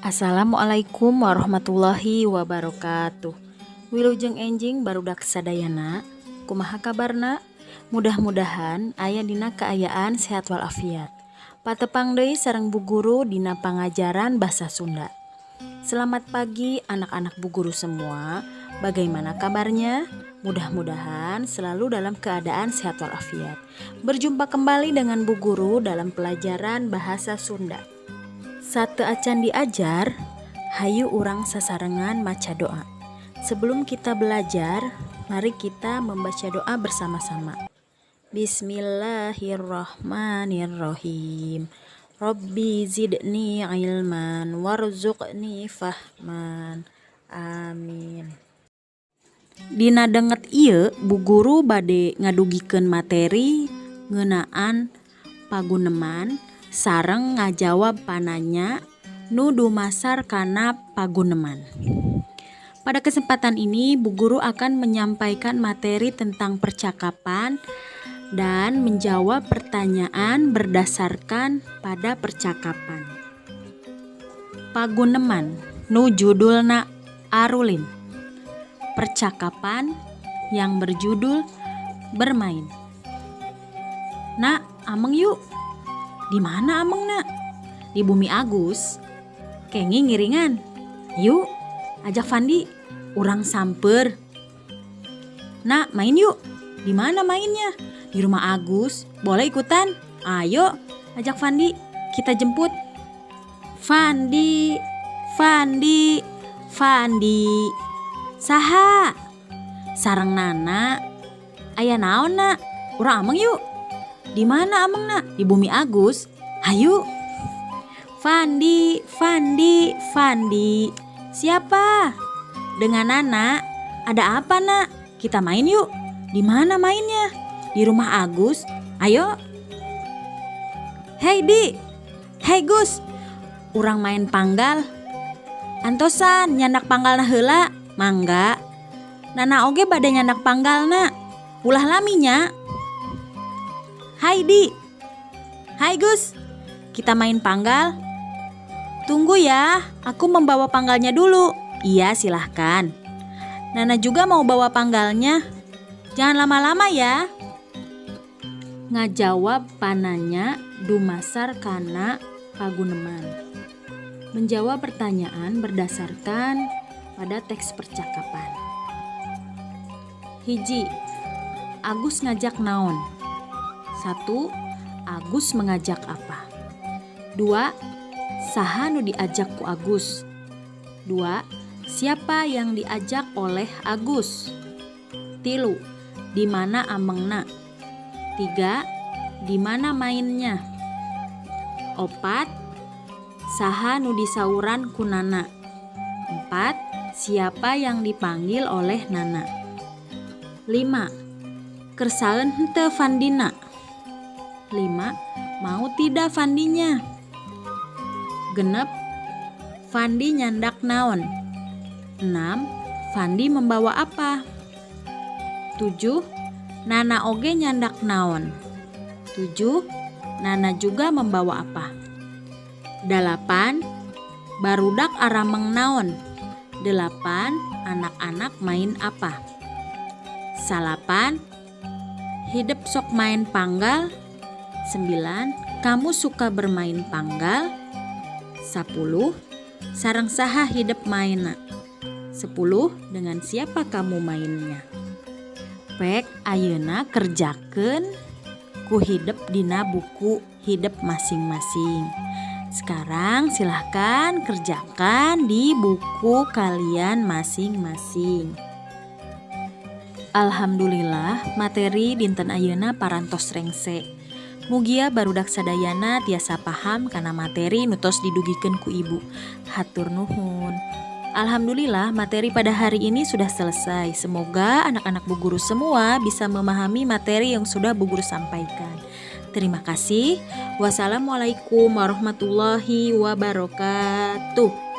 Assalamualaikum warahmatullahi wabarakatuh. Wilujeng enjing, barudak sadayana. Kumaha kabarna? Mudah-mudahan aya dina kaayaan sehat walafiat. Patepang deui sareng Bu Guru dina pangajaran bahasa Sunda. Selamat pagi, anak-anak Bu Guru semua. Bagaimana kabarnya? Mudah-mudahan selalu dalam keadaan sehat walafiat. Berjumpa kembali dengan Bu Guru dalam pelajaran bahasa Sunda. Sateuacan diajar, hayu urang sasarengan maca doa. Sebelum kita belajar, mari kita membaca doa bersama-sama. Bismillahirrahmanirrahim. Rabbi zidni ilman warzuqni fahman. Amin. Dina danget ieu, Bu Guru bade ngadugikeun materi ngeunaan paguneman sareng ngajawab pananya nu dumasar kana paguneman. Pada kesempatan ini, Bu Guru akan menyampaikan materi tentang percakapan dan menjawab pertanyaan berdasarkan pada percakapan. Paguneman nu judulna Arulin. Percakapan yang berjudul bermain. "Nak, ameng yuk." "Di mana amengna?" "Di Bumi Agus." "Kenging ngiringan?" "Yuk, ajak Fandi. Urang samper." "Nak, main yuk." "Di mana mainnya?" "Di rumah Agus. Boleh ikutan?" "Ayo, ajak Fandi. Kita jemput." "Fandi, Fandi, Fandi." "Saha?" "Sareng Nana." "Aya naon, Nak?" "Urang ameng yuk." "Di mana amengna?" "Di Bumi Agus." "Hayu." "Fandi, Fandi, Fandi." "Siapa?" "Dengan Nana." "Ada apa, Nak?" "Kita main yuk." "Di mana mainnya?" "Di rumah Agus. Ayo." "Hei, Di. Hei, Gus. Urang main panggal. Antosan nyandak panggalna heula." "Mangga. Nana oge bade nyandak panggalna. Ulah lami nya." "Hai, Di. Hai, Gus. Kita main panggal. Tunggu ya, aku membawa panggalnya dulu." "Iya, silahkan. Nana juga mau bawa panggalnya. Jangan lama-lama ya." Ngajawab pananya dumasar kana paguneman. Menjawab pertanyaan berdasarkan pada teks percakapan. 1. Agus ngajak naon? 1. Agus mengajak apa? 2. Saha nu diajak ku Agus? 2. Siapa yang diajak oleh Agus? 3. Di mana amengna? 3. Di mana mainnya? 4. Saha nu disauran ku Nana? 4. Siapa yang dipanggil oleh Nana? 5. Kersaeun henteu Fandina? 5. Mau tidak Fandinya? 6. Fandi nyandak naon? 6. Fandi membawa apa? 7. Nana oge nyandak naon? 7. Nana juga membawa apa? 8. Barudak arameng naon? 8. Anak-anak main apa? 9. Hidep sok main panggal? 9. Kamu suka bermain panggal? 10. Sareng saha hidep maenna? 10. Dengan siapa kamu mainnya? Pek ayeuna kerjakeun ku hidep dina buku hidep masing-masing. Sekarang silahkan kerjakan di buku kalian masing-masing. Alhamdulillah, materi dinten ayeuna parantos rengse. Mugia barudak sadayana tiasa paham kana materi nu tos didugikeun ku Ibu. Hatur nuhun. Alhamdulillah, materi pada hari ini sudah selesai. Semoga anak-anak Bu Guru semua bisa memahami materi yang sudah Bu Guru sampaikan. Terima kasih. Wassalamualaikum warahmatullahi wabarakatuh.